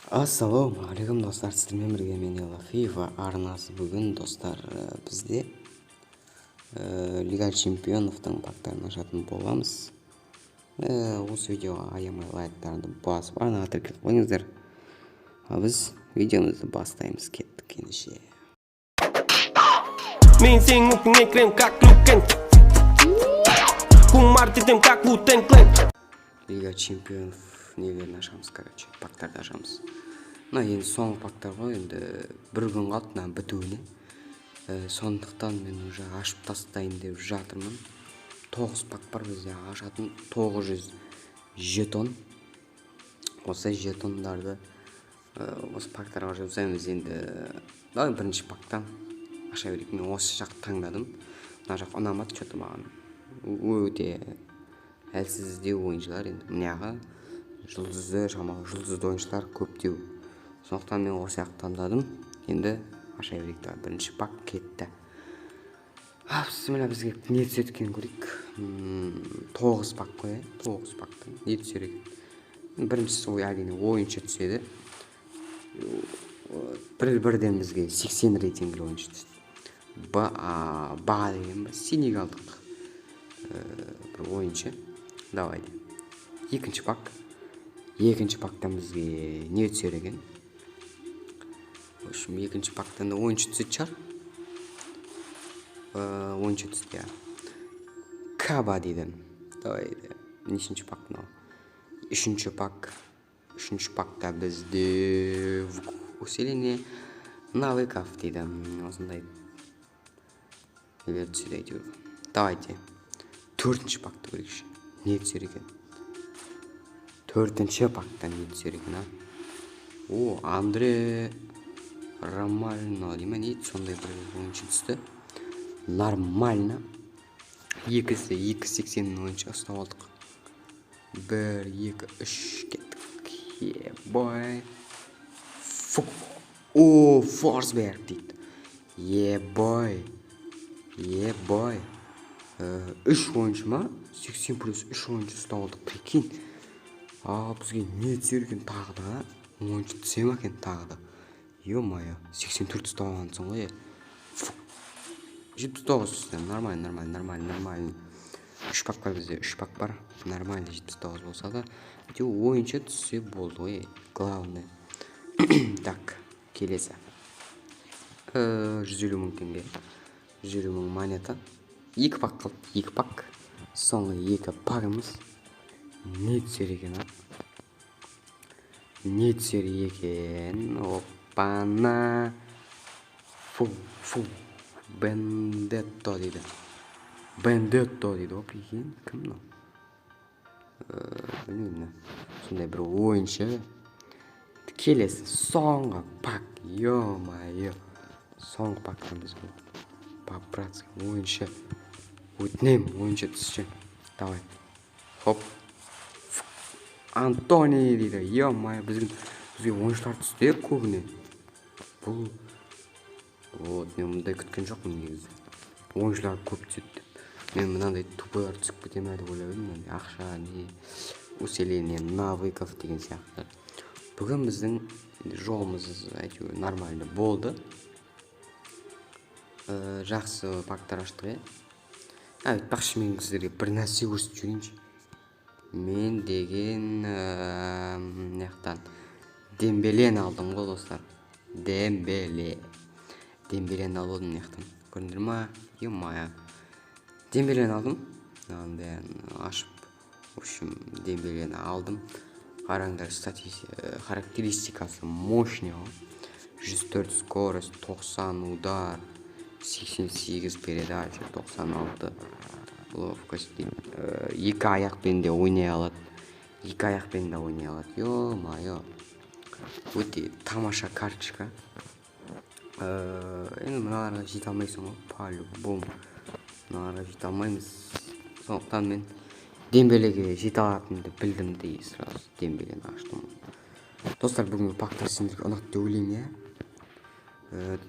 Ассалаумағалейкум, достар! Сіздермен бірге мен, Ела Фифа арнасы. Бүгін, достар, бізде Лига чемпионовтың пактарын ашатын боламыз. Осы видеоға аямай лайктарды басып, арнаға тіркеліп қойыңыздар. Ал біз видеомызды бастаймыз. Кеттік ендеше. Мен сенің үстіңе кірем, как Люкен. Құмар етем, как Ву-Тэнг Клэн. Лига чемпионов нелерін ашамыз, короче, пактарды ашамыз. Мына енді соңғы пактар ғой, енді бір күн қалды мына бітуіне. Сондықтан мен уже ашып тастайын деп жатырмын. Тоғыз пак бар бізде ашатын, 900 жетон. Осы жетондарды осы пактарға жұмсаймыз енді. Давай, бірінші пактан аша берейік. Мен осы жақты таңдадым, мына жақ ұнамады че то маған, өте әлсіздеу ойыншылар. Енді мына жұлдызды, шамалы жұлдызды ойыншылар көптеу, сондықтан мен осы жақты таңдадым. Енді аша берейік. Давай, бірінші пак кетті. Бісміллә, бізге не түседі екенін көрейік. Тоғыз пак қой, иә? Тоғыз пактан не түсер екен? Біріншісі ой, әрине, ойыншы түседі. Бірден бізге 80 рейтингілі ойыншы түсті. Ба, ба деген ба, сенегалдық бір ойыншы. Давайте, екінші пак. Екінші пактан бізге не түсер екен? В общем, екінші пактан да ойыншы түсетін шығар. Ойыншы түсті, иә, Каба дейді. Давайте, нешінші пак мынау? Үшінші пак. Үшінші пакта бізде усиление навыков дейді. Осындай нелер түседі әйтеуір. Давайте, төртінші пакты көрейікші, не түсер екен? Төртінші пактан не түсер екен? А, о, Андре Ромально дей ма, не еді, сондай бір ойыншы түсті. Нормально, екісі екі сексен ойыншы ұстап алдық. Бір, екі, үш, кеттік. Ебой, фу, о, Форсберг дейді. Ебой, ебой, үш ойыншы ма? 80 плюс үш ойыншы ұстап алдық, прикинь. А бізге не түсер екен тағы да? Ойыншы түсе ма екен тағы да? Е мое, 84 ұстап алғансың ғой, е. 79 түсті. Нормально, нормально, нормально, нормально. Үш пак бар бізде, үш пак бар. Нормально, 79 болса да, әйтеуір ойыншы түссе болды ғой, главное. Так, келесі. 150 000 теңге, 150 000 монета. Екі пак қалды, екі пак. Соңғы екі пагымыз. Не түсер екен, а? Не түсер екен? Оппана, фу, фу, Бендетто дейді, Бендетто дейді ғой, прикинь. Кім мынау? Білмеймін, сондай бір ойыншы. Келесі, соңғы пак. Е мое, соңғы пактан бізге по братски ойыншы өтінемін, ойыншы түсші. Давай, хоп, Антони дейді. Е мое, бізге ойыншылар түсті көбіне. Бұл вот мен мұндай күткен жоқпын негізі, ойыншылар көп түседі деп. Мен мынандай тупойлар түсіп кете ма деп ойлап едім, мынандай ақша, не, усиление навыков деген сияқты. Бүгін біздің жолымыз әйтеуір нормально болды. Жақсы пактар аштық, иә. Айтпақшы, мен сіздерге бір нәрсе көрсетіп жіберейінші. Мен деген мына жақтан Дембелені алдым ғой, достар. Дембеле, Дембелені алып алдым мына жақтан, көрдіңдер ма? Е мое, Дембелені алдым. Мынаның бәрін ашып, в общем, Дембелені алдым. Қараңдар, характеристикасы мощный ғой: 104 скорость, 90 удар, 88 передача, 96 ловкость дейді. Екі аяқпен де ойнай алады, екі аяқпен де ойнай алады. Е мое, өте тамаша карточка. Енді мыналарға жете алмайсың ғой, по любому мыналарға жете алмаймыз. Сондықтан мен Дембелеге жете алатынымды білдім де, сразу Дембелені аштым. Достар, бүгінгі пактар сендерге ұнады деп ойлаймын, иә.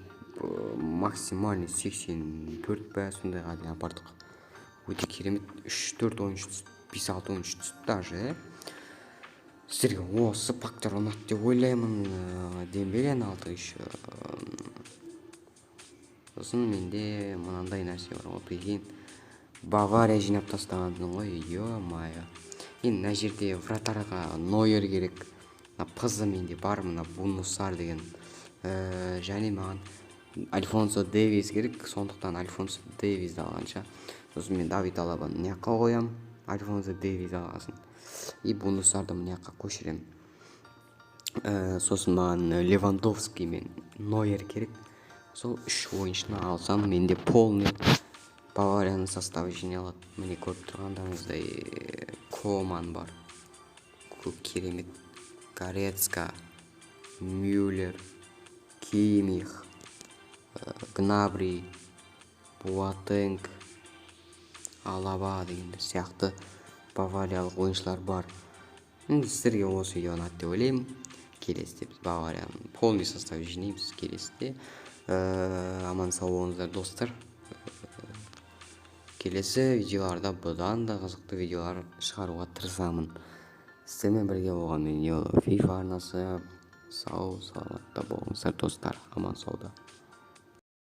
Максимальный 84 па, сондайға дейін апардық. Өте керемет. Үш, төрт ойыншы түсті, бес, алты ойыншы түсті даже, иә. Сіздерге осы пактар ұнады деп ойлаймын. Дембелені алдық еще. Сосын менде мынандай нәрсе бар ғой, прикинь, Бавария жинап тастағансың ғой, ё-моё. Енді мына жерде вратарьға Нойер керек. Мына ПЗ менде бар, мына Бунусар деген. Және маған Альфонсо Дэвис керек, сондықтан Альфонсо Дэвисді алғанша, сосын мен Давид Алабаны мына жаққа қоямын, Альфонсо Дэвис алғасын, и Бунусарды мына жаққа көшіремін. Сосын маған Левандовский мен Нойер керек. Сол үш ойыншыны алсам, менде полный Баварияның составы жиналады. Міне, көріп тұрғандарыңыздай, Коман бар, көп керемет, Горецка, Мюллер, Кимих, Гнабри, Буатенг, Алаба деген сияқты бавариялық ойыншылар бар. Енді сіздерге осы видео ұнады деп ойлаймын. Келесіде біз Баварияның полный составын жинаймыз келесіде. Аман сау болыңыздар, достар. Келесі видеоларда бұдан да қызықты видеолар шығаруға тырысамын. Сіздермен бірге болған мен, Фифа арнасы. Сау саламатта болыңыздар, достар, аман сауда.